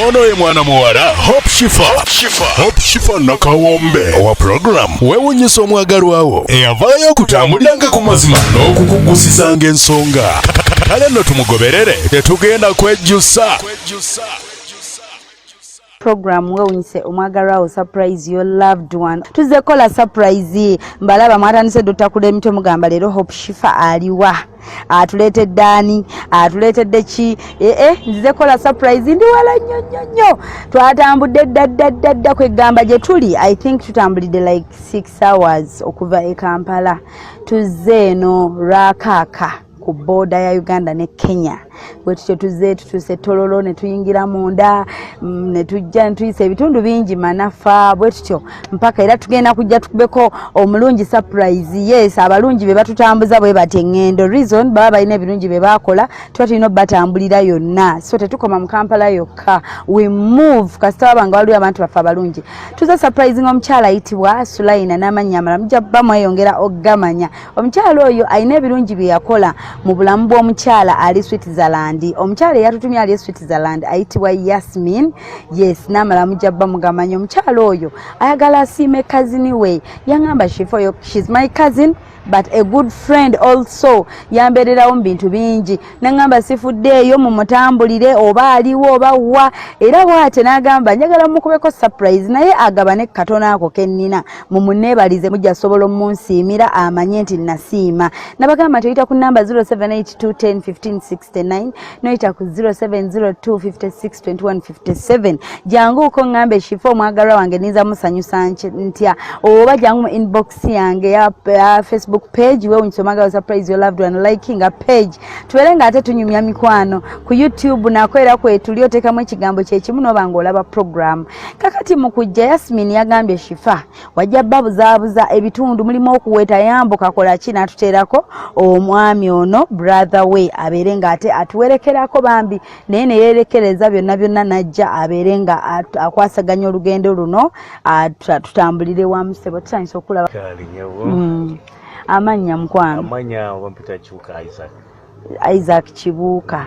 Ono ye mwana muwala Hope Shifa, Hope Shifa Nakawombe owa program Weewunyisa Omwagalwawo, eyavaayo okutambuliranga ku mazima n'okukugusizanga ensonga. Kale nno tumugoberere, tetugenda kwejjusa. Program Wewunyise Omwagalwawo, surprise your loved one. Tuzze kola surprise. Mbalaba mwatandise ddotakula emitwe, mugamba, "Leero Hope Shifa aliwa? Atuleetedde ani? Atuleetedde ki?" Ee, nzize kola surprise. Ndi wala nnyo nnyo nnyo, twatambudde dda dda dda dda. Kwegamba gye tuli, I think tutambulidde like 6 hours okuva e Kampala. Tuzze eno Lwakaaka ku border ya Uganda ne Kenya. Bwe tutyo tuzze, tutuuse Tororo ne tuyingira munda, ne tujja ne tuyisa ebitundu bingi, Manafa, bwe tutyo mpaka era tugenda kujja tukubeko omulungi surprise. Yes, abalungi be batutambuza bwe bati eŋŋendo. Reason, baba balina ebirungi bye bakola, tuba tulina obbatambulira yonna, so tetukoma mu Kampala yokka, we move kasita waba nga waliwo abantu baffe abalungi. Tuze surprising omukyala ayitibwa Sulaina n'amannya amalala mujja bba mweyongera okugamanya. Omukyala oyo alina ebirungi bye yakola mu bulamu bw'omukyala ali Switzerland. Omukyala eyatutumye ali e Switzerland ayitibwa Yasmin. Yes, n'amala mujja bba mugamanya. Omukyala oyo ayagala asiime cousin we. Yaŋŋamba, "Shifa oyo, she's my cousin but a good friend also, yambeererawo mu bintu bingi." Naŋŋamba, "Sifuddeeyo, mumutambulire oba aliwo oba wa." Era bw'atyo n'agamba, "Njagala mukubeko surprise, naye agabane katono ako kennina, mumuneebalize, mujja sobola omunsiimira, amanye nti nasiima." Nabagamba nti oyita ku namba 0782101569, noyita ku 0702562157. Janguuko ŋŋambe, "Shifa, omwagalwa wange ninza musanyusa ntya?" Oba jangu mu inbox yange ya Facebook page, Wewunyisa Omwagalwa, surprise your loved one, liking a page, tubeere nga ate tunyumya mikwano. Ku YouTube nako era kwetuli, oteekamu ekigambo kyekimu noba nga olaba program. Kakati mu kujja, Yasmin yagambye, "Shifa, wajja babuzaabuza ebitundu, mulimu okuweta, yambuka, kola ki." N'atuteerako omwami ono, brother we, abeere ng'ate atuwerekerako bambi, naye neyerekereza byonna byonna najja abeere nga akwasaganya olugendo luno, tutambulire wamu. Sebo, tutandise okulaba. Kale nyabo. Amannya, mukwano? Amanya bampita Kibuuka Isaac. Isaac Kibuuka,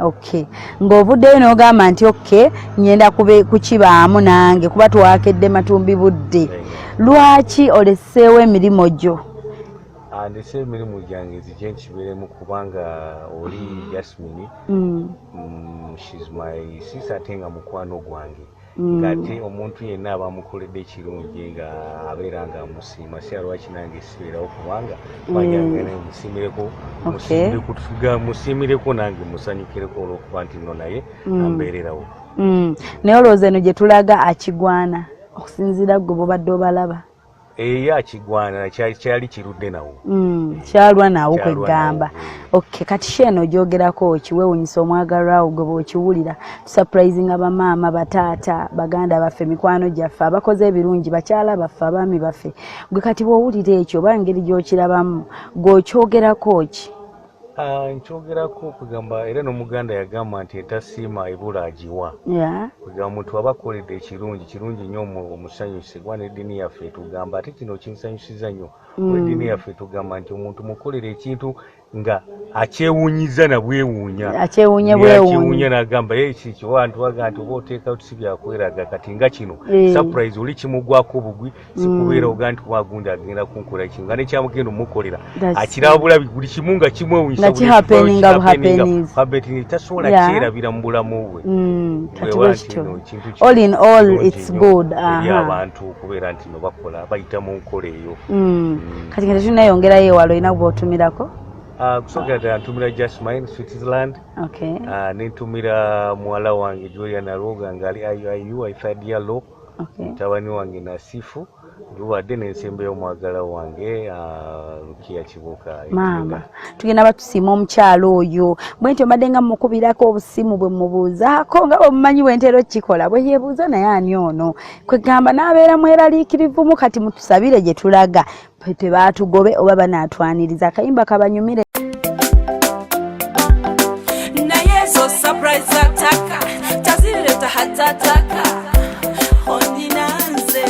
okay. Ng'ovuddeyo n'ogamba nti, "Okay, ngenda kukibaamu nange," kuba twakedde matumbi budde. Lwaki oleseewo emirimu gyo? Ndese emirimu gyange nzije nkibeeremu kubanga oli Yasmini, she's my sister ate nga mukwano gwange, ng'ate omuntu yenna aba amukoledde ekirungi nga abeera nga amusiima. Si lwaki nange sibeerawo kubanga banjagala musiimireko, musiimireko nange musanyukireko olw'okuba nti nno naye ambeererawo. Naye olowooza eno gye tulaga akigwana okusinziira gwe bwobadde obalaba? Eyo akigwana, kyali kirudde nawo. Kyalwa nawo. Kyalwa kwegamba nawo. Okay, kati show eno ogyogerako ki, Weewunyisa Omwagalwawo? Gwe bw'okiwulira, tusurprisinga bamaama, bataata, baganda baffe, mikwano gyaffe abakoze ebirungi, bakyala baffe, abaami baffe. Gwe kati bw'owulira ekyo oba engeri gy'okirabamu, gw'okyogerako ki? Ah, nkyogerako kugamba era n'Omuganda yagamba nti etasiima ebula agiwa. Kugamba omuntu aba akoledde ekirungi, kirungi nnyo omusanyuse, kuba n'eddiini yaffe etugamba. Ate kino kinsanyusiza nnyo, kuba eddiini yaffe etugamba nti omuntu mukolere ekintu nga akyewuunyiza na bwewuunya. Akyewuunye. Naye bwewuunye. Akyewuunya n'agamba, "Ye kiki?" Oba abantu baga nti oba oteekawo si byakweraga. Kati nga kino surprise oli kimugwako obugwi, sikubeera oga nti kuba gundi agenda kunkola kino, nga nekyamugenda omukolera akiraba bulabi, buli kimu nga kimwewuunyisa. Nga kihappeninga buhappenings. Happening, tasobola kyerabira mu bulamu bwe. Kati Bwewa bwe nti kityo. no, ekintu kino All in all, kirungi it's nnyo good. eri abantu okubeera nti no bakola, bayita mu nkola eyo. Kati nga tetunayongerayo ewala, olina bw'otumirako? Ah, kusookera ddala ntumira Jasmine Switzerland. Ah, nentumira muwala wange Julia Nalwoga ngaali IIU, third year law. Mutabani wange Nasifu lubadde, nensembeyo omwagala wange, ah, Lukiya Kibuuka. Maama, tugenda batusiima omukyalo oyo. Bwe ntyo mbadde nga mukubirako obusimu, bwe mubuuzaako nga bwe mumanyi bwe ntera okukikola, bwe yeebuuza naye ani ono, kwegamba n'abeera mweraliikirivumu. Kati mutusabire gye tulaga tebaatugobe oba banaatwaniriza. Akayimba kabanyumire. Naye ezo surprise zataka tazireta hatataka onyina nze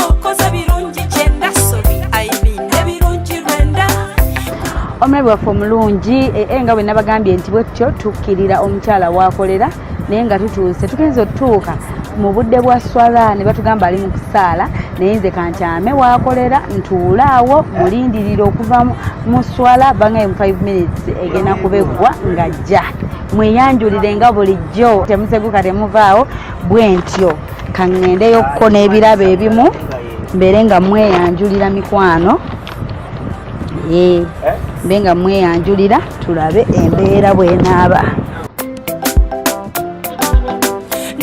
okoze birungi kyenda, sorry, I mean ebirungi 90. Omulabi waffe omulungi, nga bwe nabagambye nti bwe tutyo tukkirira omukyala waakolera, naye nga tutuuse tugenza otutuuka mu budde bwa swala ne batugamba ali mu kusaala, naye nze kankyame waakolera ntuule awo mulindirire okuva mu swala, bangaye mu 5 minutes egenda kuba eggwa ng'ajja. Mweyanjulire nga bulijjo, temuseguka, temuvaawo. Bwe ntyo kaŋŋendeyokko n'ebirabo ebimu mbeere nga mweyanjulira mikwano, mbe nga mweyanjulira, tulabe embeera bw'enaaba.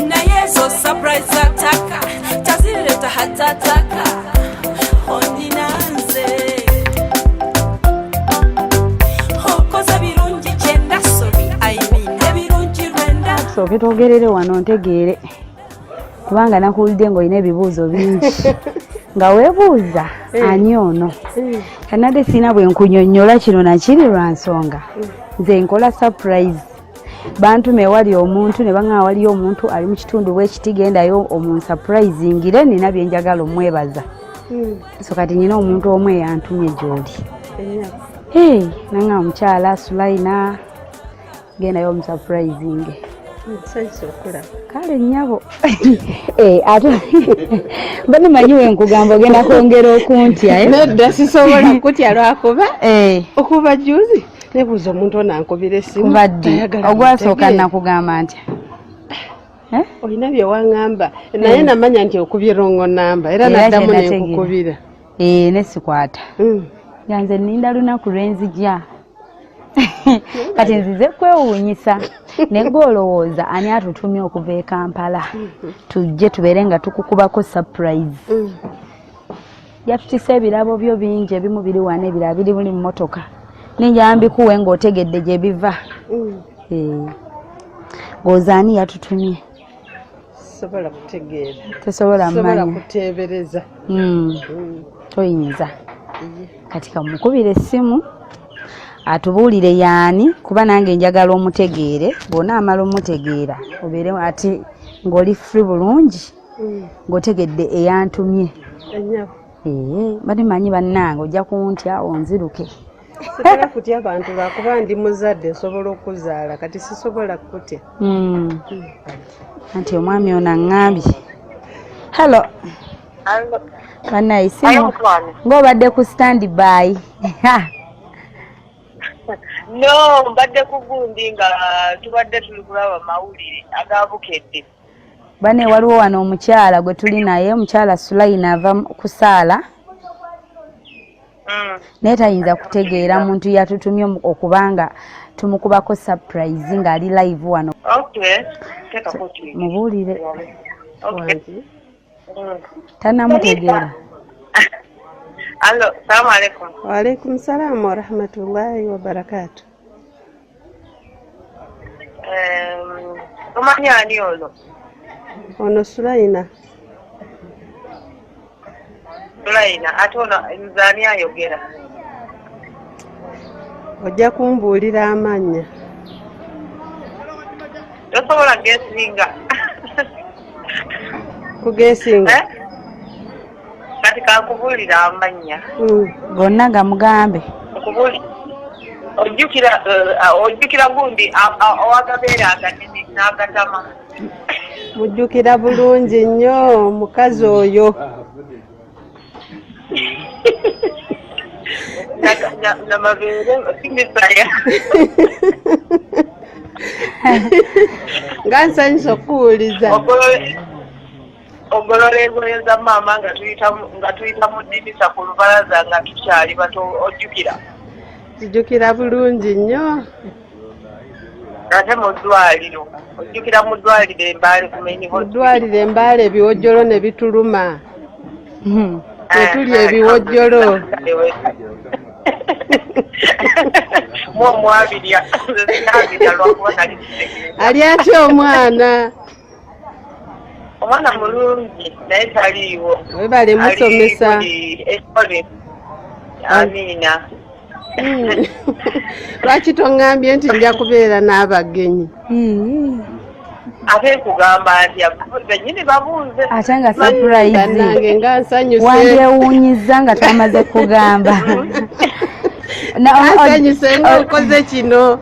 Naye ezo surprise ataka tazireta hatataka onina nze okoze birungi kyenda, sorry, I mean ebirungi lwenda. Sooke twogerere wano ntegeere, kubanga nakuwulidde ng'olina ebibuuzo bingi nga weebuuza ani ono. Kanadde sirina bwe nkunyonnyola kino nakiri lwa nsonga nze nkola surprise. Bantuma ewali omuntu ne baŋŋamba waliyo omuntu ali mu kitundu bwekiti, gendayo omunsurprisingire, nina bye njagala omwebaza. So kati nyina omuntu omu eyantumye gy'oli. Hey, nanga omukyala Sulaina, gendayo omusurprisinge. Nsanyusa okulaba. Kale nnyabo. Ate mbadde manyi we nkugamba ogenda kwongera okuntya, eh? Nedda, sisobola kutya lwakuba okuva juzi nebuuza omuntu ono ankubira essimu Kuva ddi? tayagala Ogwasooka muntegeere. nakugamba ntya? Eh? Olina bye waŋŋamba naye namanya nti okubye wrong number era Era naddamu kye nategeera. nenkukubira. Nesikwata nga nze nninda lunaku lwenzija. Kati nzize kwewuunyisa, naye gwe olowooza ani atutumye okuva e Kampala tujje tubeere nga tukukubako surprise? Yatutisa ebirabo byo bingi, ebimu biri wano, ebirala biri muli mu mmotoka, ninjala mbikuwe ng'otegedde gye biva. Ng'oza ani yatutumye? Sobola kutegeera. Tosobola Sobola mmanya. kuteebereza. Toyinza. Kati kamukubira essimu atubuulire yaani, kuba nange njagala omutegeere. Bw'onaamala omutegeera obeere ati ng'oli free bulungi ng'otegedde eyantumye. Ennyabo. Ee, bali manyi bannange ojja kuntya onziruke. Sitera kutya bantu lwakuba ndi muzadde, nsobola okuzaala, kati sisobola kutya. Anti omwami ono aŋŋambye hello bannaye simu ng'obadde ku stand by. No, mbadde ku gundi nga tubadde tuli kulaba mawulire agabukedde. Bane, waliwo wano omukyala gwe tuli naye, omukyala Sulaina ava kusaala, naye tayinza kutegeera muntu yatutumye okubanga tumukubako surprise ng'ali live wano. Okay, teekako TV. Mubuulire. Okay. Tanamutegeera. Allo, salamu alaikum. Waalaikum salaamu warahmatullahi wabarakaatu. Omanyi ani ono? Ono Sulaina. Sulaina, ate ono nze ani ayogera? Ojja kumbuulira amannya. Tosobola gesinga? Kugesinga? Eh? Kati kankubuulira amannya. Gonna gamugambe. Nkubuulira. Ojjukira gundi owagabeere aganene n'agatama? Mujjukira bulungi nnyo omukazi oyo. Namabeere simisaya. Nga nsanyusa okukuwuliza. Ogolola engoye za maama nga tuyita mu ddirisa ku lubalaza nga tukyali bato, ojjukira? Zijjukira bulungi nnyo. Ate mu ddwaliro, ojjukira mu ddwaliro Embaale ku main? Mu ddwaliro Embaale ebiwojjolo ne bituluma, ne tulya ebiwojjolo. Mu omwabirya, nze sinabirya lwakuba nali kitegeeza. Ali atya omwana? Omwana mulungi naye taliiwo. Webale musomesa. Ekole, amiina. Lwaki toŋŋambye nti nja kubeera n'abagenyi? Ate nkugamba nti bennyini babuuze. Ate nga surprise. Bannange, nga nsanyuse. Wandyewuunyizza nga twamaze kugamba. Asanyuse ng'okoze kino.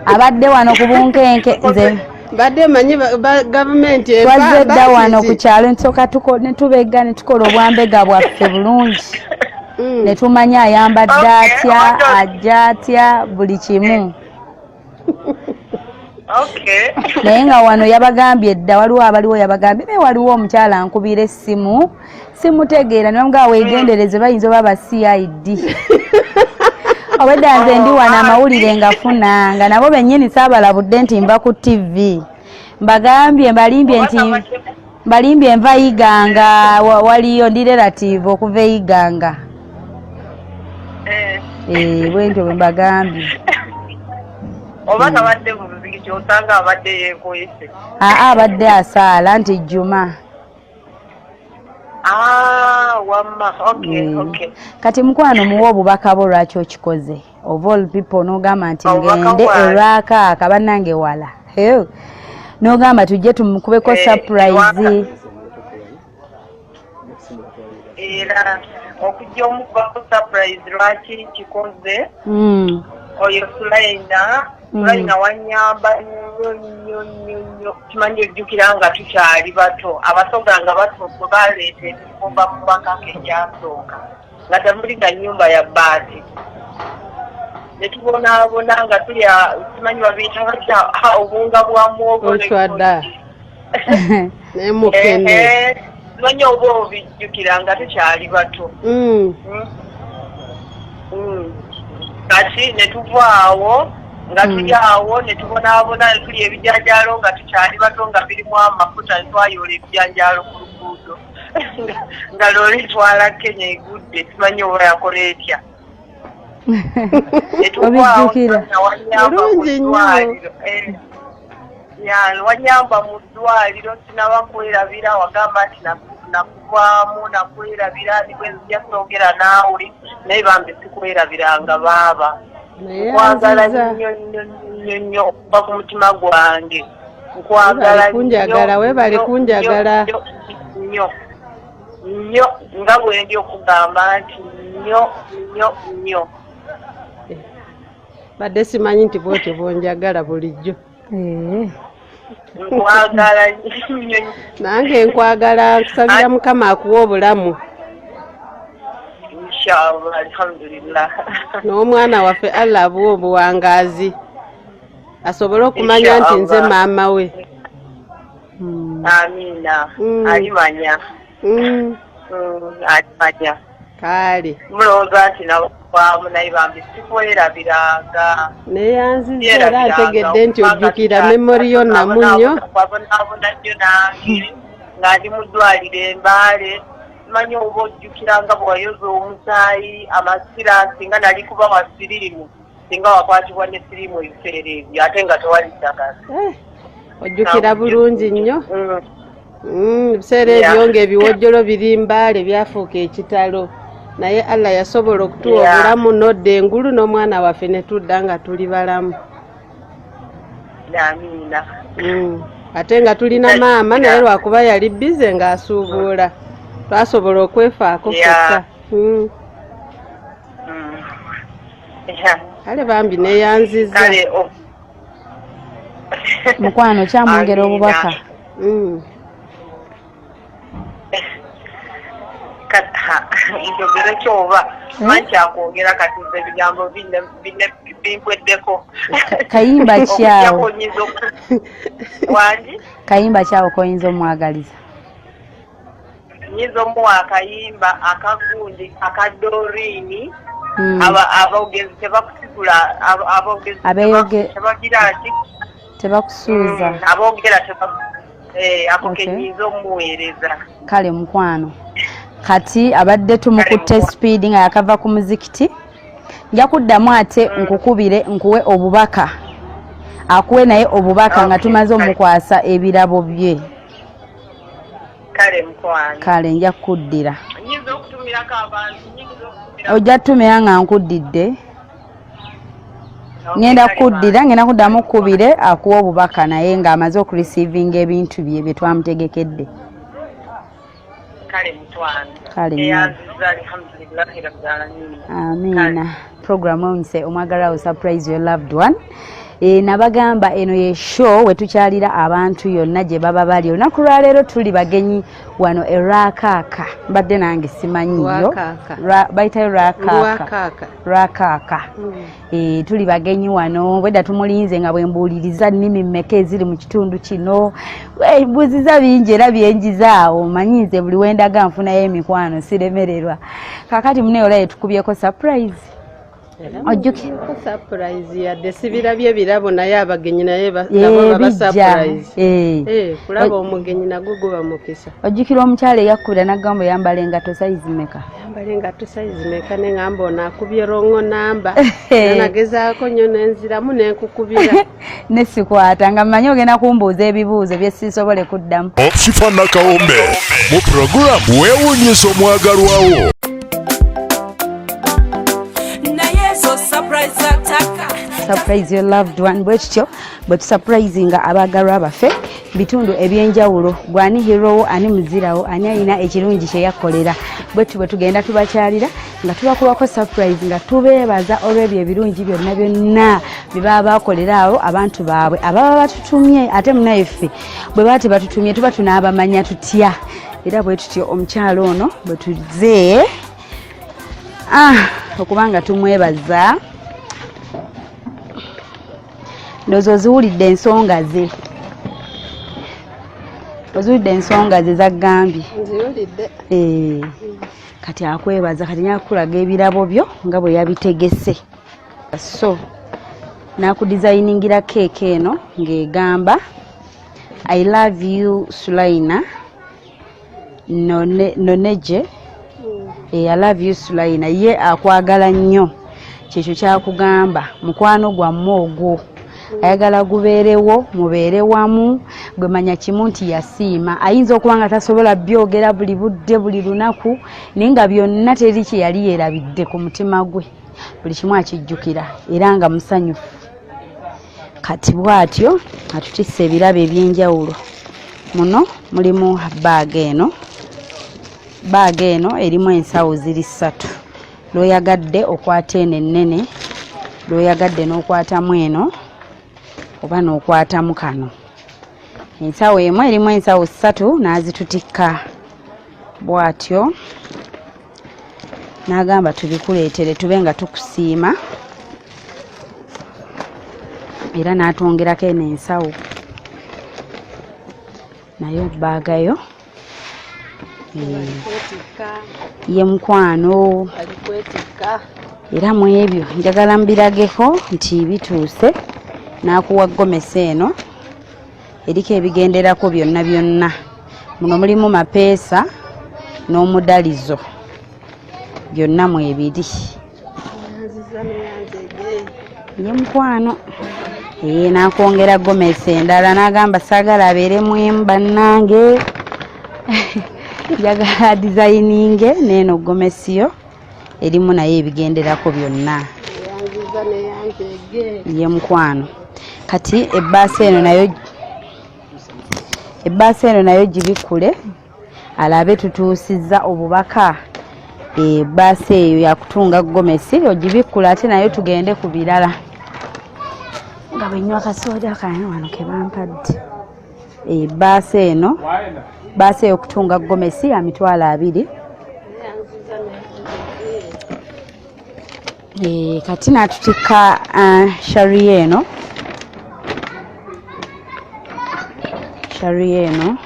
Abadde wano ku bunkenke nze Mbadde manyi gavumenti twazze dda wano ku kyalo nsooka ne tubegga ne tukola obwambega bwaffe bulungi. Ne tumanya ayambadde atya, ajja atya, buli kimu. Naye nga wano yabagambye dda, waliwo abaliwo yabagambye naye waliwo omukyala ankubira essimu simutegeera, ne bamugamba weegendereze bayinza oba ba CID. Obwedda nze ndi wano amawulire ngafuna nga nabo bennyini saabalabudde nti nva ku TV, mbagambye mbalimbye nti mbalimbye nva Iganga, waliyo ndi relative okuva e Iganga. Bwentyo bwe mbagambye. Oba tabadde mu muzikiti, osanga abadde yeekwese. Aa, abadde asaala nti Juma. Ah, wamma okay. Okay. Kati mukwano, muwe obubaka bwo lwaki okikoze. Of all people n'ogamba nti Obubaka ngende bwange. erwakaaka bannange wala. Heo. N'ogamba tujje tumukubeko surprise. Erwaka. Era okujja omukubako surprise lwaki kikoze, oyo Sulaina. Sulaina wanyamba nnyo nnyo nnyo nnyo. Kimanyi ojjukira nga tukyali bato, Abasoga nga bato bwe baleeta emifumba mu maka egyasooka nga temuli na nnyumba ya bbaati, ne tubonaabona nga tulya, simanyi babiyita batya, obunga bwa muwogo. Olutwadda ne mukene. Ehe, simanyi oba obijjukira nga tukyali bato. Kati ne tuva awo nga tuli awo ne tubonaabona ne tulya ebijanjaalo nga tukyali bato nga birimu amafuta, ne twayoola ebijanjaalo ku luguudo nga loole etwala Kenya egudde, simanyi oba yakola etya. Ne tuva awo. Obijjukira. Nga wanyamba mu Bulungi nnyo. ddwaliro. Ya, wanyamba mu ddwaliro, sinaba kwerabira. Wagamba nti nakuvaamu nakwerabira, nibwe nzija soogera naawe, naye bambi sikwerabiranga baaba. Naye Nkwagala anziza. nnyo nnyo nnyo nnyo okuva ku mutima gwange, nkwagala. Webale kunjagala, nnyo, webale nnyo, kunjagala. nnyo, nnyo nnyo, nga bwe ndi okugamba nti nnyo nnyo nnyo. Badde simanyi nti bwotyo bwonjagala bulijjo. Nkwagala nnyo. Nange nkwagala, nkusabira Mukama akuwa obulamu. Inshallah, alhamdulillah. N'omwana waffe Allah abuwa obuwangaazi asobole okumanya nti nze Inshallah. maama we. Amiina. Alimanya. Alimanya. Kale. Mulowooza nti nabwamu, naye bambi sikwerabiranga. Neyanziza, era ntegedde nti ojjukira memory yo namu nnyo. Kwabonaabona nnyo nange nga ndi mu ddwaliro Embaale. Simanyi oba ojjukira nga bwe wayoza omusaayi amasira, singa nali kuba wa siriimu, singa wakwatibwa ne siriimu ebiseera ebyo, ate nga tewali ddagala. Eh, ojjukira bulungi nnyo. Ebiseera ebyo ng'ebiwojjolo biri Mbaale byafuuka ekitalo, naye Allah yasobola okutuwa obulamu n'odda engulu n'omwana waffe ne tudda nga tuli balamu. Amiina. Ate nga tulina maama, naye lwakuba yali busy ng'asuubuula, twasobola okwefaako ffekka. Kale bambi neyanziza. Kale oh. Mukwano, kyamwongera Amiina. obubaka. Njogere kyoba manyi kyakwogera, kati nze ebigambo bimpweddeko. Kayimba kyawo. Okuggyako nnyinza wangi. Kayimba kyawo koyinza omwagaliza? Nnyinza omuwa akayimba akagundi akadorini. Aboogezi tebakusigula, aboogezi tebagira ki? Tebakusuuza. Aboogera ako kenyinza omuweereza. Kale mukwano, kati abadde tumukutte speed nga yakava ku muzikiti. Nja kuddamu ate nkukubire nkuwe obubaka, akuwe naye obubaka nga tumaze omukwasa ebirabo bye. Kale mukwano. Kale, nja kukuddira. Nyinza okutumirako abantu? Nyinza okutumira? Ojja tutumira nga nkuddidde. Ngenda kukuddira, ngenda kuddamu kkubire akuwa obubaka naye ng'amaze okureceivinga ebintu bye bye twamutegekedde. Kale mutwana. Kale nnyo. Eyanziza, alhamdulillahi rabbil alamin. Amiina. Program ewunyise omwagalwawo, surprise your loved one. Nabagamba eno ye show wetukyalira abantu yonna gye baba bali. Olunaku lwaleero tuli bagenyi wano e Lwakaaka. Mbadde nange simanyiyo. Lwakaaka. Bayitayo Lwakaaka. Lwakaaka. Lwakaaka. Tuli bagenyi wano, bwedda tumulinze nga bwe mbuuliriza nnimi mmeka eziri mu kitundu kino. Mbuuziza bingi era byenjizaawo, manyi nze buli wendaga nfunayo emikwano, siremererwa. Kaakati munaye olaye tukubyeko surprise. Ojjuki- Surprise, yadde sibirabye birabo, naye abagenyi naye nabo baba bijja. surprise. Kulaba omugenyi nagwo guba mukisa. Ojjukira omukyala eyakkubira n'agamba oyambala engatto sayizi meka? Yambala engatto sayizi meka, ne ŋŋamba ono akubye wrong number. Era nagezaako nnyo nenziramu nenkukubira. Ne sikwata nga mmanyi ogenda kumbuuza ebibuuzo bye sisobole kuddamu. Hope Shifa Nakawombe mu puroguramu weewuunyisa omwagalwawo. Naye ezo surprise ataka. Surprise your loved one, bwe tutyo bwe tusurprisinga abaagalwa baffe bitundu ebyenjawulo. Gwani hero wo, ani muzirawo, ani alina ekirungi kye yakkolera? Bwe tutyo bwe tugenda tubakyalira nga tubakubako surprise, nga tubeebaza olw'ebyo ebirungi byonna byonna bye baba bakolera abo abantu baabwe ababa batutumye. Ate munaye ffe bwe baba tebatutumye tuba tunaabamanya tutya? Era bwe tutyo omukyalo ono bwe tuze okubanga tumwebaza. Ndowooza oziwulidde ensonga ze, oziwulidde ensonga ze zaggambye. Nziwulidde. Kati akwebaza, kati nyakulaga ebirabo byo nga bwe yabitegese. So nakudizayiningira keeke eno ng'egamba I love you Sulaina Noneje. I love you Sulaina, ye akwagala nnyo, kyekyo kyakugamba. Mukwano gwammwe ogwo ayagala gubeerewo, mubeere wamu. Gwe manya kimu nti yasiima. Ayinza okuba nga tasobola byogera buli budde buli lunaku, naye nga byonna teri kye yali yeerabidde ku mutima gwe, buli kimu akijjukira era nga musanyufu. Kati bw'atyo atutisse ebirabo ebyenjawulo. Muno mulimu baaga eno, baaga eno erimu ensawo ziri ssatu. Lw'oyagadde okwata eno ennene, lw'oyagadde n'okwatamu eno oba n'okwatamu kano. Ensawo emu erimu ensawo ssatu, n'azitutikka bw'atyo n'agamba tubikuleetere tube nga tukusiima. Era n'atwongerako eno ensawo nayo baagayo. Ye mukwano. Alikwetikka. Era mu ebyo njagala mbirageko nti bituuse. N'akuwa gomesi eno eriko ebigenderako byonna byonna. Muno mulimu mapeesa n'omudalizo, byonna mwebiri. Nziza neyanzege. Ye mukwano. N'akwongera gomesi endala n'agamba saagala abeeremu emu, bannange njagala dizayininge n'eno gomesi yo erimu naye ebigenderako byonna. Yanziza neyanzege. Ye mukwano. Kati ebbaasa eno nayo, ebbaasa eno nayo gibikkule alabe tutuusizza obubaka. Ebbaasa eyo yakutunga gomesi, ogibikkula ate nayo tugende ku birala. Nga bwe nnywa kasooda kange wano ke bampadde. Ebbaasa eno, bbaasa ey'okutunga gomesi ya 20,000. Kati n'atutikka sharia eno, sharia eno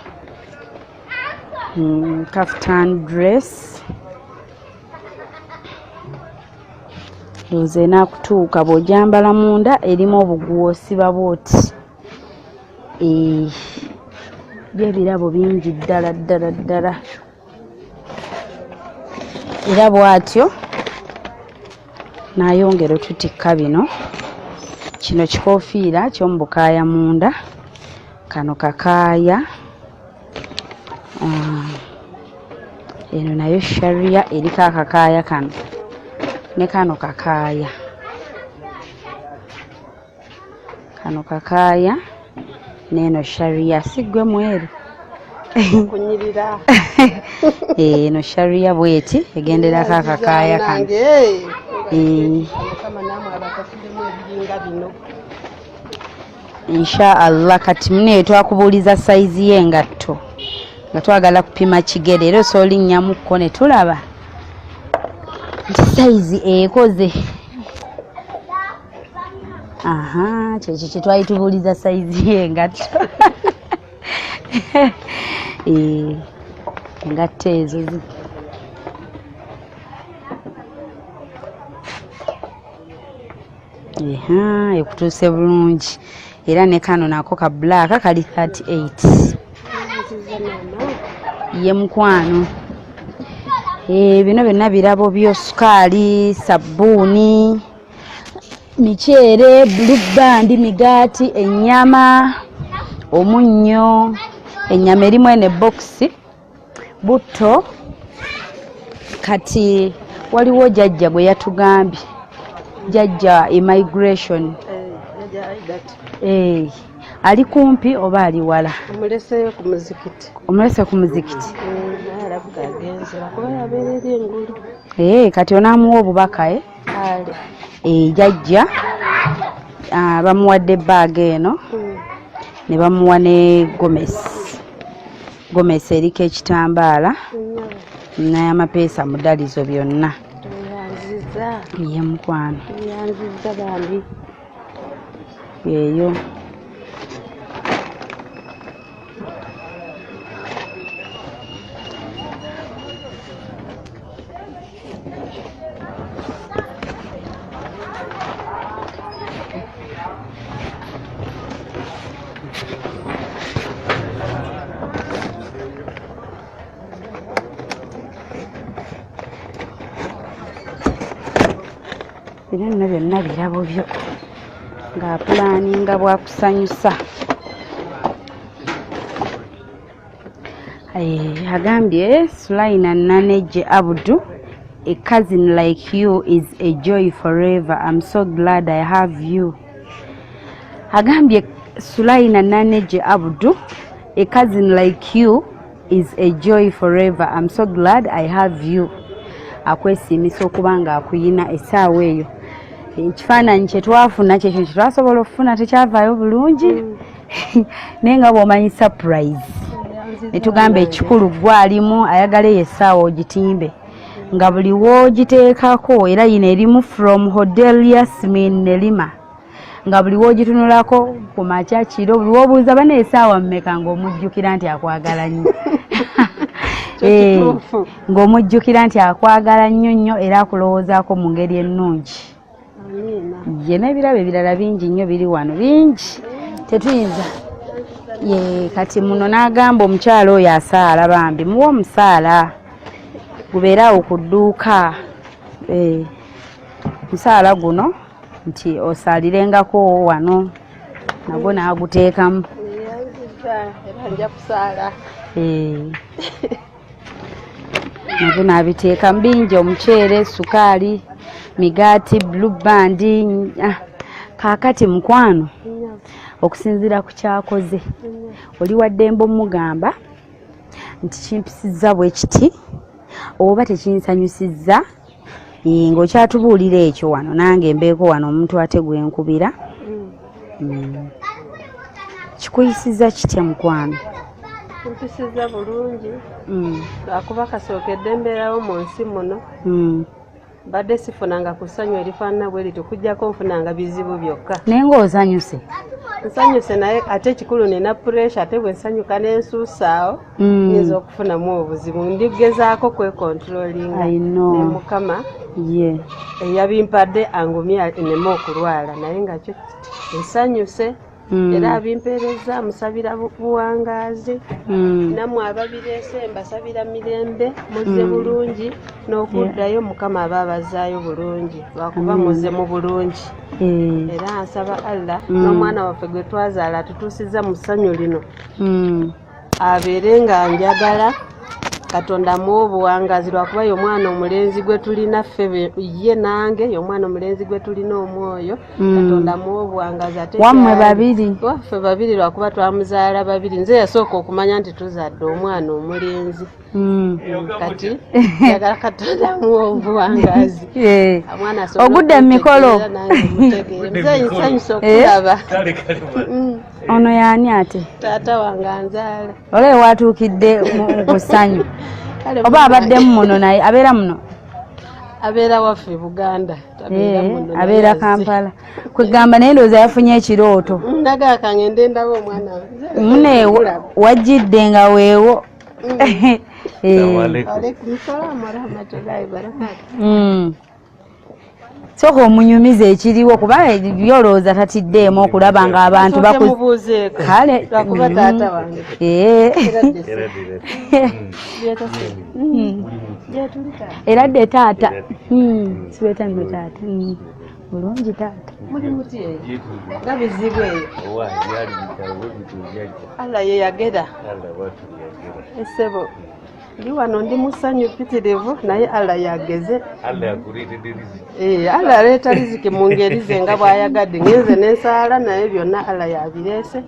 kaftan dress, ndowooza enaakutuuka bw'ogyambala munda erimu obuguwa osiba bw'oti. Byo ebirabo bingi ddala ddala ddala. Era bw'atyo n'ayongera otutikka bino. Kino kikoofiira ky'omu bukaaya munda, kano kakaaya. Eno nayo sharia eriko akakaaya kano ne kano kakaaya, kano kakaaya n'eno sharia. Si ggwe mweru? Kunyirira. Eno sharia bweti egenderako akakaaya kano. Mukama namwe abasasulemu ebiringa bino. Insha Allah. Kati mune twakubuuliza sayizi y'engatto nga twagala kupima kigere, era osobola olinnyamuko ne tulaba nti sayizi ekoze. Aha, kyekyo kye twali tubuuliza, sayizi y'engatto. Engatto ezo eha, ekutuuse bulungi. Era ne kano nako ka black kali 38. Nziza maama. Ye mukwano. Bino byonna birabo byo: sukaali, sabbuuni, miceere, Blue Band, migaati, ennyama, omunnyo, ennyama erimu eno ebokisi, butto. Kati waliwo jjajja gwe yatugambye, jjajja immigration. Jjajja Aidat. Ali kumpi oba ali wala? Omuleseeyo ku muzikiti. Omulese ku muzikiti? Naye alabika agenze, lwakuba yabeera eri engulu. Kati onaamuwa obubaka, eh? Ale. Jjajja, ah, bamuwadde baaga eno ne bamuwa ne gomesi, gomesi eriko ekitambaala n'amapeesa mudalizo byonna. Yanziza. Ye mukwano. Yanziza bambi. Eyo bino nno byonna birabo byo ng'apulaninga bwakusanyusa. Agambye Sulaina Naneje Abdu, a cousin like you is a joy forever. I'm so glad I have you. Agambye Sulaina Naneje Abdu, a cousin like you is a joy forever. I'm so glad I have you. Akwesiimisa okuba nga akuyina essaawa eyo. Ekifaananyi kye twafuna kyekyo kye twasobola okufuna, tekyavaayo bulungi, naye nga bw'omanyi surprise, netugamba ekikulu gwalimu ayagala eyo essaawa ogitimbe nga buli w'ogiteekako. Era yino erimu from Hodel Yasmin Nelima, nga buli w'ogitunulako ku makya, kiro, buli w'obuuza bana essaawa mmeka, ng'omujjukira nti akwagala nnyo. Kituufu. Ng'omujjukira nti akwagala nnyo nnyo era akulowoozaako mu ngeri ennungi. Amiina. Ye n'ebirabo ebirala bingi nnyo biri wano, bingi, tetuyinza. Ye kati muno n'agamba omukyala oyo asaala, bambi muwe omusaala gubeere awo ku dduuka. Musaala guno nti osaalirengako wano, nagwo n'aguteekamu. Yanziza era nja kusaala. Nabyo n'abiteekamu bingi: omuceere, sukaali, migaati, Blue Band. Ah, kaakati mukwano, okusinziira ku kyakoze, oli waddembe omugamba nti kimpisizza bwe kiti oba tekinsanyusizza. Ng'okyatubuulira ekyo wano, nange mbeeko wano omuntu ate gwenkubira. Kikuyisizza kitya, mukwano? Mpisiza bulungi, lwakuba kasookedde mbeerawo mu nsi muno, mbadde sifunanga ku ssanyu erifaanana bwe lityo, okuggyako nfunanga bizibu byokka. Naye ng'osanyuse? Nsanyuse, naye ate ekikulu nina pressure, ate bwe nsanyuka n'ensuusaawo nyinza okufunamu obuzibu. Ndigezaako kwecontrollinga. I know. Ne Mukama eyabimpadde angumye nneme okulwala, naye nga kyo nsanyuse. Era abimpeereza musabira buwangaazi. Nammwe ababireese mbasabira mirembe, muzze bulungi n'okuddayo Mukama aba abazaayo bulungi, lwakuba muzze mu bulungi. Era nsaba Allah n'omwana waffe gwe twazaala atutuusizza mu ssanyu lino abeere nga njagala. Katonda amuwe obuwangazi, lwakuba ye omwana omulenzi gwe tulina ffe, ye nange ye omwana omulenzi gwe tulina omwoyo. Katonda amuwe obuwangazi. Ate wammwe babiri, waffe babiri, lwakuba twamuzaala babiri. Nze yasooka okumanya nti tuzadde omwana omulenzi. Kati njagala Katonda amuwe obuwangazi. Omwana asobole Ogudde mu mikolo. Nze nsanyusa okulaba. Ono yaani ate? Taata wange anzaala. Olaba watuukidde mu ssanyu. Oba abaddemu muno, naye abeera muno? Abeera waffe Buganda. Abeera Kampala. Kwegamba naye ndowooza yafunye ekirooto. Nagaa kangende ndaba omwana. Mune wajjidde nga weewo. Sooka omunyumiza ekiriwo, kuba byolowooza tatiddeemu okulaba nga abantu kale era dde taata sibeeta nno taata bulungi taata. Nga bizibu eyo. Allah ye yagera. Essebo ndi wano ndi musanyu pitirivu, naye Allah yageze. Allah aleeta riziki mu ngeri ze nga bw'ayagadde. Ngenze n'ensaala, naye byonna Allah yabireese.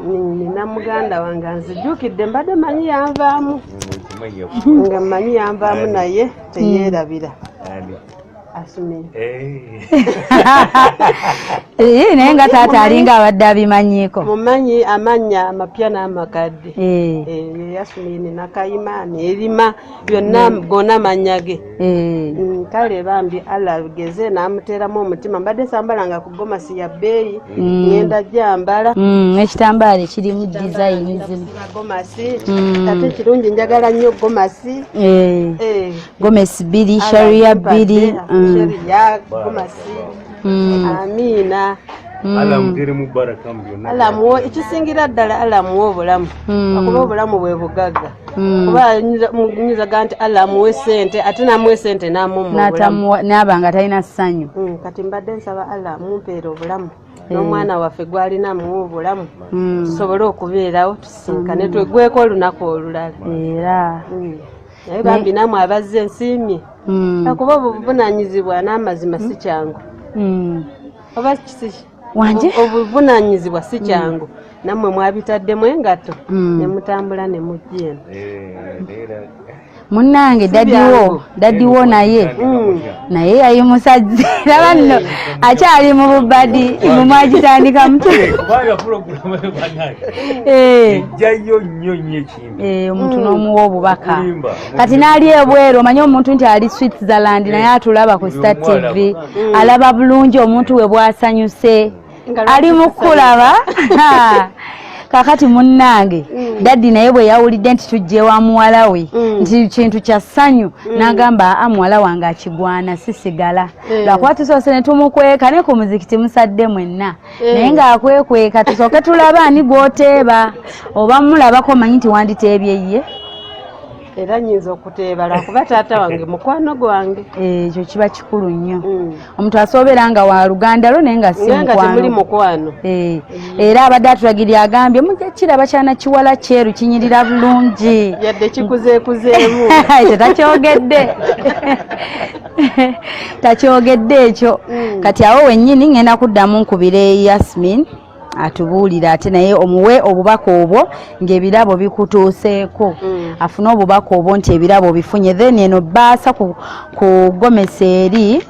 Nina muganda wange anzijjukidde, mbadde manyi yanvaamu, nga mmanyi yanvaamu, naye teyeerabira. Asumire. Naye nga taata alinga abadde abimanyiiko. Mumanyi amannya amapya n'amakadde. Yasumini Nakayima nerima byonna gonna mannya ge. Kale bambi Allah geze n'amuteeramu omutima. Mbadde sambalanga ku gomasi ya bbeeyi, ngenda gyambala. Ekitambaala ekirimu dizayini zino. Gomasi ate kirungi, njagala nnyo gomasi. Gomesi bbiri, sharia bbiri. Sharia gomasi. Amiina. Allah amuwe ekisingira ddala, Allah amuwe obulamu, akuba obulamu bwe bugagga. Kuba nyinzaga nti Allah amuwe sente, ate n'amuwe sente n'amumma obulamu, n'aba nga talina ssanyu. Kati mbadde nsaba Allah amumpeera obulamu, n'omwana waffe gwalina amuwe obulamu, tusobole okubeerawo tusisinkane twegweko olunaku olulala. Era naye bambi namwe abazze nsiimye, akuba obuvunanyizibwa n'amazima si kyangu. Oba kisi wanje obuvunanyizibwa si kyangu, nammwe mwabitaddemu engatto ne mutambula ne mujja eno. Munnange daddiwo, daddiwo naye naye yali musajja, laba nno akyali mu bubadi mumwagitandika mutu. Ejjayo nnyo nnyo ekintu. Omuntu n'omuwa obubaka kati n'ali ebweru, omanye omuntu nti ali Switzerland naye atulaba ku Star TV, alaba bulungi omuntu we bwasanyuse ali mu kulaba. Kakati munnange daddi naye bwe yawulidde nti tujja ewa muwala we nti kintu kya ssanyu, n'agamba aa, muwala wange akigwana sisigala, lwakuba tusoose ne tumukweka ne ku muzikiti musadde mwenna, naye ng'akwekweka tusooke tulabe ani gw'oteeba oba mulabako omanyi nti wanditeebye ye. Era nyinza okuteeba lwakuba taata wange mukwano gwange. Ekyo kiba kikulu nnyo, omuntu asobeera nga wa luganda lwo naye nga si nga temuli mukwano. Era abadde atulagirira, agambye mujja kiraba kyana kiwala kyeru kinyirira bulungi. Yadde kikuzeekuzeemu. Ekyo takyogedde, takyogedde ekyo. Kati awo wennyini ngenda kuddamu nkubire Yasmin atubuulire, ate naye omuwe obubaka obwo ng'ebirabo bikutuuseeko, afune obubaka obwo nti ebirabo bifunye. Then eno baasa ku gomesi eri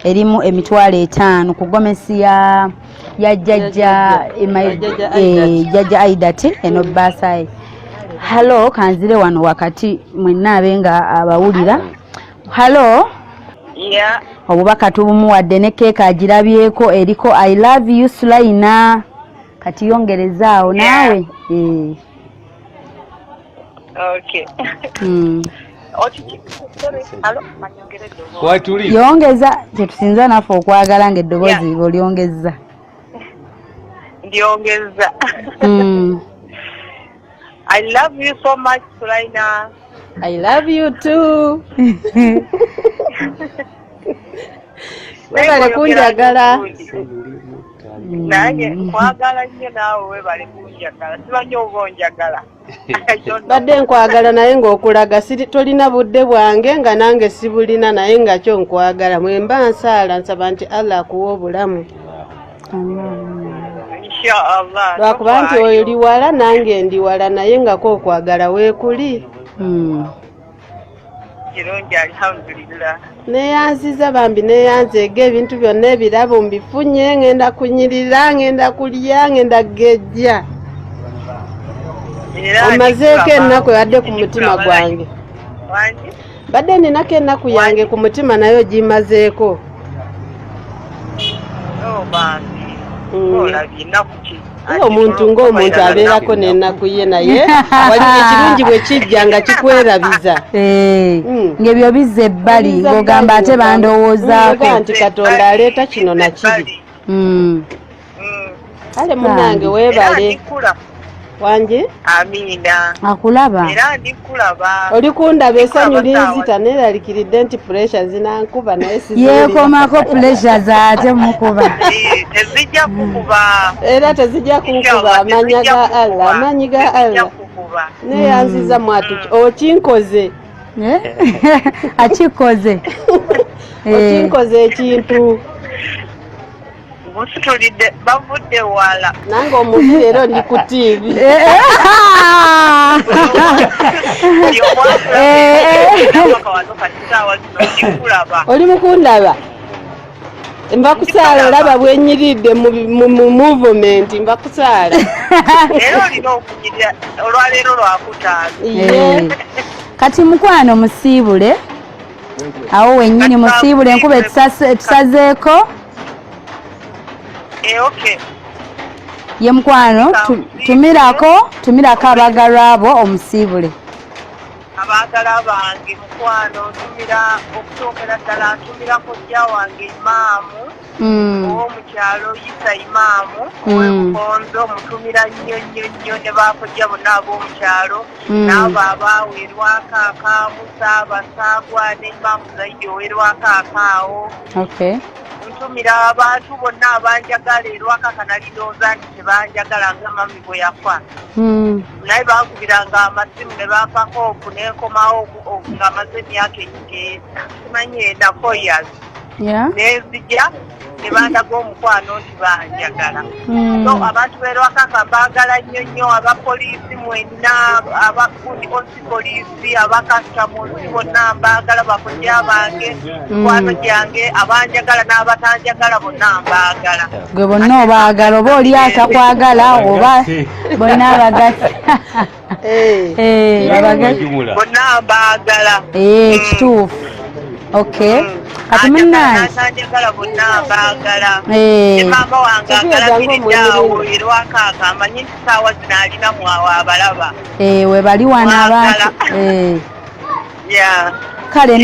erimu 50,000 ku gomesi ya jjajja jjajja Aidati, eno baasa ye. Hello, kanzire wano wakati mwenna abe nga abawulira. Hello. Yeah. Obubaka tubumuwadde ne keeka agirabyeko eriko "I love you Sulaina". Kati yongerezaawo naawe. Okay. Watuli. Yongeza kyetusinza naffe okwagala ng'eddoboozi olyongeza. Ndyongeza. I love you so much, Sulaina. I love you too. Webale kunjagala. Nange nkwagala nnyo, naawe webale kunjagala. Simanyi oba onjagala. I don't know. Badde nkwagala, naye ng'okulaga tolina budde bwange, nga nange sibulina, naye nga kyo nkwagala. Mwemba nsaala, nsaba nti Allah akuwa obulamu. Inshallah. Lwakuba nti Tofaayo. oli wala, nange ndi wala, naye nga ko okwagala weekuli. Kirungi, alhamdulillah. Neeyanziza bambi, neeyanzeega ebintu byonna, ebirabo mbifunye. Ngenda kunyirira, ngenda kulya, ngenda gejja. Era Omazeeko ndikulaba. ennaku ebadde ku mutima Ndikulaba. gwange. Wangi? Badde ninako ennaku yange ku mutima, naye ogimazeeko. Oh, bambi. Olabye ennaku ki? Omuntu ng'omuntu abeerako n'ennaku ye, naye waliwo ekirungi bwe kijja nga kikwerabiza. Eh, ng'ebyo bizza ebbali, Bizza ng'ogamba ebbali, ate bandowoozaako. Ng'ogamba nti Katonda aleeta kino na kiri. Kale munnange, Era weebale. ndikulaba. Wangi? Amiina. Akulaba. Era ndikulaba. Oli kundaba, essanyu Ndikulaba. linzita, neeralikiridde nti pressure zinankuba, naye siziwulira. Yeekomako pressures ate mukuba. Eh, tezijja kukuba. Era tezijja kunkuba. Inshallah, Amaanyi tezijja ga Allah, kukuba. amaanyi ga Tezijja Allah. kukuba. Neeyanziza mwatu, okinkoze. Eh? Akikoze. Eh. Okinkoze ekintu. Nkusitulidde, bavudde wala. Nange omuntu leero ndi ku TV. Buli omu Eh, akulaba wano kati saawa zino ndikulaba. Oli mukundaba, nva kusaala, olaba bwenyiridde mu movement, nva kusaala. Era olina okunyirira olwaleero lwakutaano. Ye. Eh. Kati mukwano, musiibule awo wennyini, musiibule, enkuba etusazeeko. Eh, okay. Ye mukwano, tumirako abaagalwa abo, omusiibule. Abaagala bange, mukwano, ntumira okusookera ddala ntumira kojja wange imaamu ow'omukyalo Isa Imaamu ow'ebukonzo, mutumira nnyo nnyo nnyo, ne bakojja bonna ab'omukyalo n'abo abaawerwako akaamusa Basaagwa ne Imaamu Zaidi owerwako akaawo. Ntumira abantu bonna abanjagala erwakaka. Nali ndowooza nti tebanjagala nga mami bwe yafa, naye bankubiranga amasimu ne bampako oku nenkomawo nga maze emyaka simanyi ena, 4 years, nenzija ne bandaga omukwano nti banjagala. So abantu berwakaka mbaagala nnyo nnyo, abapoliisi mwenna, abakundi osi poliisi, abakastamusi bonna mbaagala, bakojja bange, mikwano gyange, abanjagala n'abatanjagala bonna mbaagala. Gwe bonna obaagala, oba oli atakwagala, oba bonna abagasi. Eh. Eh, abagasi. Bonna mbaagala. Eh, kituufu. Okay, kati munnange, natanjagala bonna mbaagala. Eh. Ne maama wange Tegeeza agalamiridde awo ng'omwenyerera. erwakaaka, amanyi nti saawa zino alina mwawe abalaba. Eh, we bali wano abantu. Mwagala. Eh. Yeah. Kale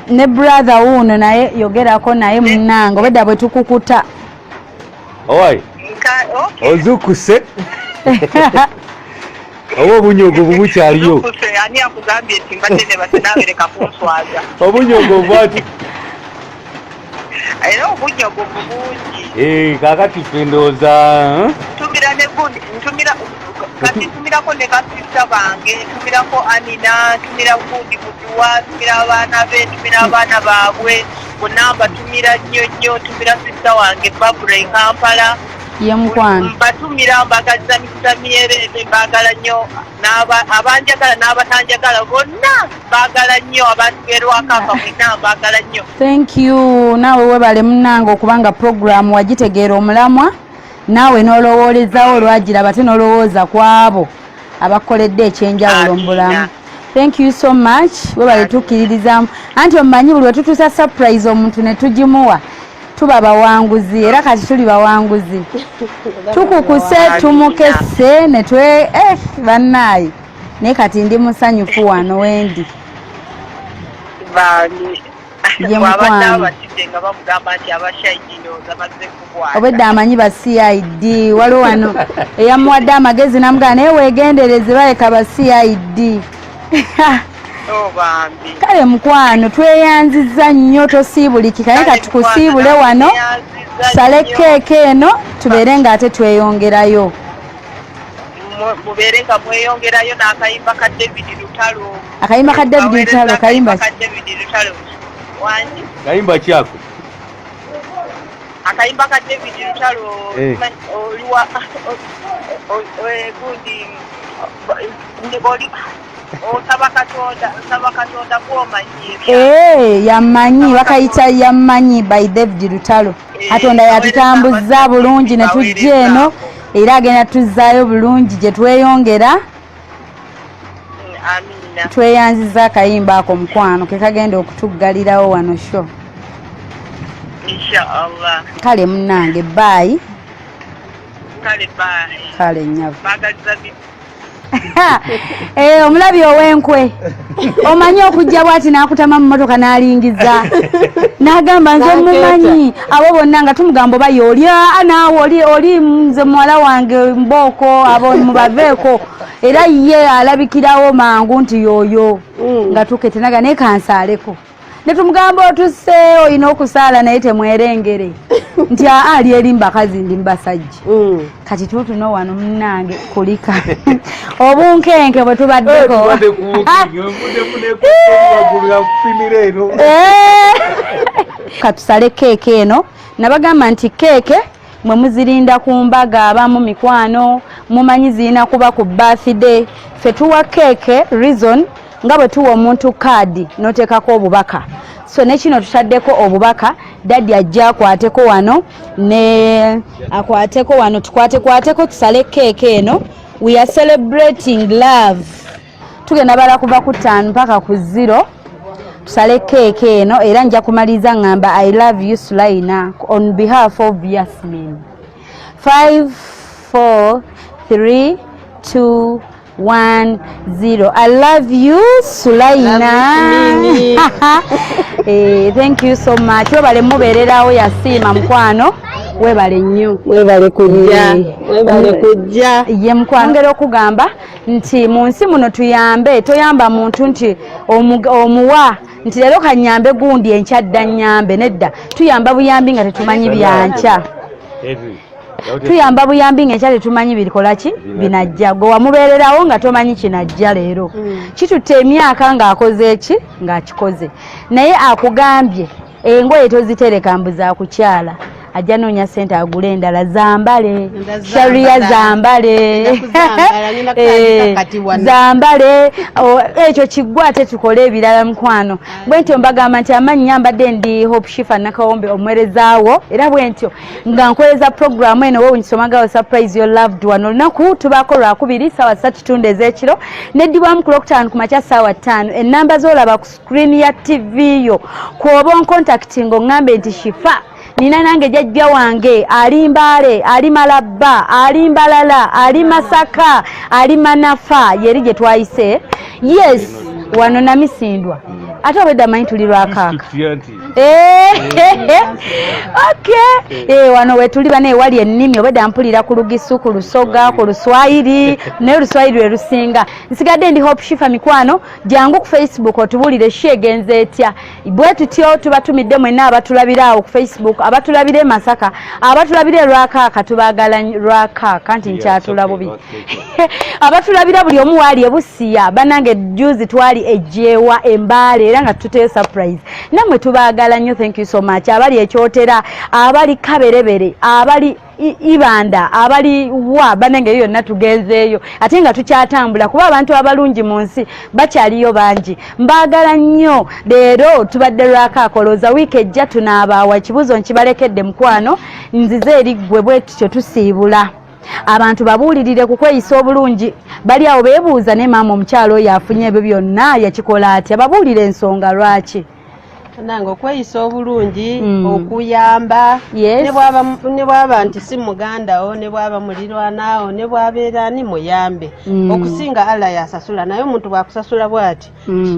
ne brother wuuno naye yogerako naye munnange, obedda bwe tukukuta. Owai. Okay. Ozukuse oba obunyogovu bukyaliyo? Zukuse, ani akugambye nti mbadde ne basinaabereka kunswaza? Obunyogovu ati. Era obunyogovu bungi. Eh, kakati ffe ndowooza, eh? Ntumira ne gundi, ntumira kati, ntumirako ne basista bange, ntumirako Anina, ntumira gundi Muduwa, ntumira abaana be, ntumira abaana baabwe bonna, mbatumira nnyo nnyo. Ntumira sista wange Babura e Kampala. Ye mukwano. Mbatumira, mbagaliza mikisa myereere, mbaagala nnyo. Abanjagala n'abatanjagala bonna mbaagala nnyo. Abantu berwakaka mwenna mbaagala nnyo. Thank you. Naawe webale munnange okubanga programu wagitegeera, omulamwa naawe n'olowoolezawo, olwagiraba ate n'olowooza ku abo abakoledde ekyenjawulo mu bulamu. Thank you so much, webale tukkiririzaamu. Anti omumanyi, buli wetutuusa surprise omuntu ne tugimuwa, tuba bawanguzi, era kati tuli bawanguzi, tukukuse, tumukesse ne twe bannaayi. Naye kati ndi musanyufu wano wendi. Bani? Ye Bw'abadde mukwano. abatidde nga bamugamba nti aba CID ndowooza bazze kubwata. Obwedda amanyi ba CID, waliwo wano eyamuwadde amagezi namugamba naye weegendereze, baleka ba CID. Kale mukwano tweyanzizza nnyo, tosiibulikika, naye katukusiibule wano tusale keeke eno tubeere ng'ate tweyongerayo. Mubeere nga mweyongerayo n'akayimba ka David Lutalo. Akayimba ka David Lutalo kayimba ka David Lutalo. Wangi? Kayimba ki ako? Akayimba ka David Lutalo oliwa gundi oli osaba Katonda, osaba Katonda kw'omanyi. Yammanyi, bakayita Yammanyi by David Lutalo. Katonda yatutambuzza bulungi ne tujja eno, era agenda tuzzaayo bulungi gye tweyongera. Amina. Tweyanziza akayimba ako mukwano, ke kagenda okutuggalirawo wano show. Inshallah. Kale munnange, bye. Kale bye. Kale nnyabo. Baagaliza. Omulabi ow'enkwe omanyi okujja bw'ati n'akutama mu mmotoka n'alingiza n'agamba nze mumanyi abo bonna nga tumugamba oba y'oli naawe oli nze muwala wange mbooko abo mubaveeko, era ye alabikirawo mangu nti y'oyo nga tuketenaga naye kansaaleko ne tumugamba otuse olina okusaala naye temwerengere nti ali eri mbakazi ndi mbasajja. Kati tuutuno wano munnange kulika obunkenke bwe tubaddeko. Katusale keeke eno. Nabagamba nti keeke mwe muzirinda ku mbaga, abamu mikwano mumanyi zirina kuba ku birthday. Ffe tuwa keeke reason nga bwe tuwa omuntu kaadi n'oteekako obubaka, so ne kino tutaddeko obubaka. Daddy ajja akwateko wano ne akwateko wano, tukwatekwateko tusale keeke eno. We are celebrating love. Tugenda bala kuva ku 5 mpaka ku 0, tusale keeke eno, era nja kumaliriza ngamba I love you Sulaina on behalf of Yasmin. 5 4 3 2 1 0. I love you Sulaina. Thank you so much. Webale mubeererawo Yasiima mukwano, webale nnyo. Webale kujja, webale kujja. Ye mukwano, ngera okugamba nti mu nsi muno tuyambe, toyamba muntu nti omuwa nti leero kanyambe gundi enkya dda nnyambe, nedda, tuyamba buyambi nga tetumanyi byankya. Tuyamba buyambi nga enkya tetumanyi birikola ki binajja. Gwe wamubeererawo nga tomanyi kinajja leero. Kitutte emyaka ng'akoze eki ng'akikoze, naye akugambye engoye tozitereka mbu za kukyala, ajja noonya ssente agule endala zambale, sharia zambale, zambale ekyo kiggwa ate tukole ebirala mukwano. Bwentyo mbagamba nti amannya mbadde ndi Hope Shifa Nakawombe omuweerezaawo, era bwentyo nga nkoleza programu eno wewunyisomagawo surprise your loved one. Olunaku tubaako Lwakubiri 3:30 ez'ekiro, neddibwamu ku Lwokutaano ku makya 5:00. Ennamba z'olaba ku screen ya TV yo kw'oba oncontacting oŋŋambe nti Shifa nina nange jjajja wange ali Mbaale, ali Malabba, ali Mbalala, ali Masaka, ali Manafa, yeri gye twayise. Yes, wano Namisindwa, ate obwedda manyi tuli Lwakaaka. Okay, wano wetuli bane wali ennimi obwedda mpulira ku Lugisu, ku Lusoga, ku Luswayiri, naye Oluswayiri lwe lusinga. Nsigadde ndi Hope Shifa mikwano, jangu ku Facebook otubuulire shi egenze etya. Bwe tutyo tubatumidde mwenna abatulabira awo ku Facebook, abatulabira e Masaka, abatulabira e Lwakaaka, tubaagala Lwakaaka nti nkyatula bubi, abatulabira buli omu waali e Busiya. Bannange juzi twali ejjeewa Embaale era nga tuteyo surprise, nammwe tubaagala nnyo. Thank you so much. Abali Ekyotera, abali Kaberebere, abali Ibanda, abali wa, bannange eyo yonna tugenzeeyo ate nga tukyatambula kuba abantu abalungi mu nsi bakyaliyo bangi. Mbaagala nnyo. Leero tubadde Lwakaaka, wiiki ejja tunaabaawa? Ekibuuzo nkibalekedde mukwano, nzize eri ggwe. Bwe tutyo tusiibula abantu, babuulirire ku kweyisa obulungi. Bali awo beebuuza ne maama omukyalo oyo afunye ebyo byonna yakikola atya? Babuulire ensonga lwaki. Nange okweyisa obulungi, okuyamba, ne bwaba nti si mugandawo, ne bwaba mulirwanaawo, ne bwabeera ani, muyambe. Okusinga Allah yasasula, naye omuntu bwakusasula bwati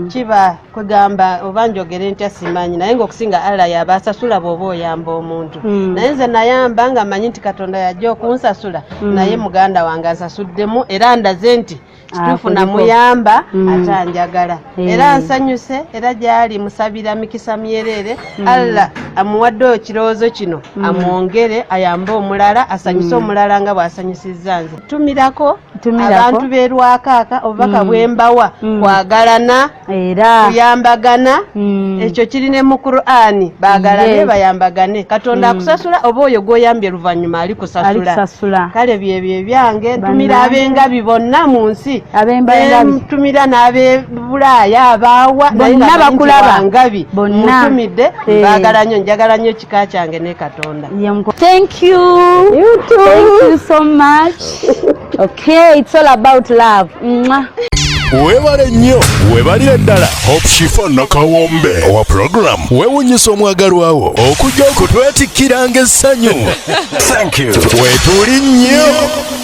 kiba kwegamba oba njogere ntya simanyi, naye ngaokusinga Allah yaba asasula bw'oba oyamba omuntu. Naye nze nayamba nga manyi nti Katonda yajja okunsasula, naye muganda wange ansasuddemu era ndaze nti Kituufu namuyamba ate anjagala. Era nsanyuse, era gyali musabira mikisa myereere. Allah amuwadde ekirowoozo kino, amwongere ayambe omulala, asanyuse omulala nga bw'asanyusizza nze. Tumirako abantu b'e Lwakaaka obubaka bwe mbawa, kwagalana, era kuyambagana. Ekyo kiri ne mu Qur'ani, baagalane, bayambagane. Katonda akusasula, oba oyo gw'oyambye luvannyuma alikusasula. Alikusasula. Kale byebyo ebyange. Ntumira ab'engabi bonna mu nsi. Ab'emba engabi. Ntumira n'ab'e Bulaaya, abaawa naye Bonna nga manyi nti bakulaba. wangabi. Bonna. Mutumidde. Mbaagala nnyo, njagala nnyo ekika kyange ne Katonda. Thank you. You too. Thank you so much. Okay, it's all about love. Mwah. Weebale nnyo, weebalire ddala Hope Shifa Nakawombe owa program Weewunyisa Omwagalwawo okujja okutwetikkiranga essanyu. Thank you. Weetuli nnyo.